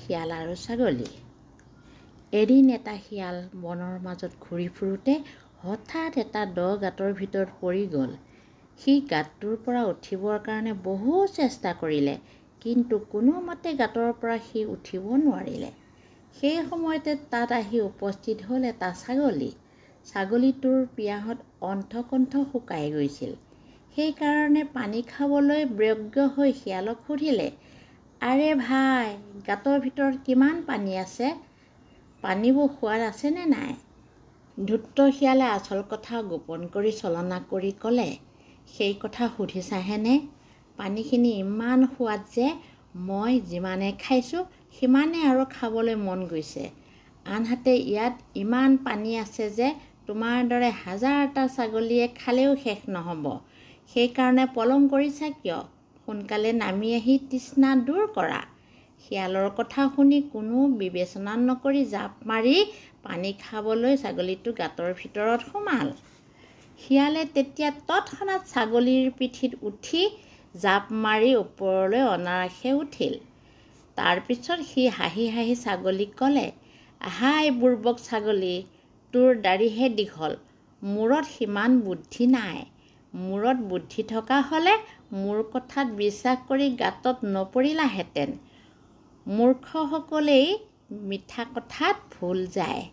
শিয়াল আৰু ছাগলী। এদিন এটা শিয়াল বনৰ মাজত ঘূৰি ফুৰোঁতে হঠাৎ এটা দ গাঁতৰ ভিতৰত পৰি গ'ল। সি গাঁতটোৰ পৰা উঠিবৰ কাৰণে বহু চেষ্টা কৰিলে, কিন্তু কোনোমতে গাঁতৰ পৰা সি উঠিব নোৱাৰিলে। সেই সময়তে তাত আহি উপস্থিত হ'ল এটা ছাগলী। ছাগলীটোৰ পিয়াহত অণ্ঠ-কণ্ঠ শুকাই গৈছিল। সেইকাৰণে পানী খাবলৈ ব্যগ্ৰ হৈ শিয়ালক সুধিলে, আৰে ভাই, গাঁতৰ ভিতৰত কিমান পানী আছে? পানীবোৰ সোৱাদ আছেনে নাই? ধূৰ্ত শিয়ালে আচল কথা গোপন কৰি ছলনা কৰি ক'লে, সেই কথা সুধিছাহেনে? পানীখিনি ইমান সোৱাদ যে মই যিমানে খাইছোঁ সিমানে আৰু খাবলৈ মন গৈছে। আনহাতে ইয়াত ইমান পানী আছে যে তোমাৰ দৰে হাজাৰটা ছাগলীয়ে খালেও শেষ নহ'ব। সেইকাৰণে পলম কৰিছা কিয়? সোনকালে নামি আহি তৃষ্ণা দূৰ কৰা। শিয়ালৰ কথা শুনি কোনো বিবেচনা নকৰি জাঁপ মাৰি পানী খাবলৈ ছাগলীটো গাঁতৰ ভিতৰত সোমাল। শিয়ালে তেতিয়া তৎক্ষণাত ছাগলীৰ পিঠিত উঠি জাঁপ মাৰি ওপৰলৈ অনায়াসে উঠিল। তাৰপিছত সি হাঁহি হাঁহি ছাগলীক ক'লে, হাই বুৰ্বক ছাগলী, তোৰ দাড়িহে দীঘল, মূৰত সিমান বুদ্ধি নাই। মূৰত বুদ্ধি থকা হ'লে মোৰ কথাত বিশ্বাস কৰি গাঁতত নপৰিলাহেঁতেন। মূৰ্খসকলেই মিঠা কথাত ভোল যায়।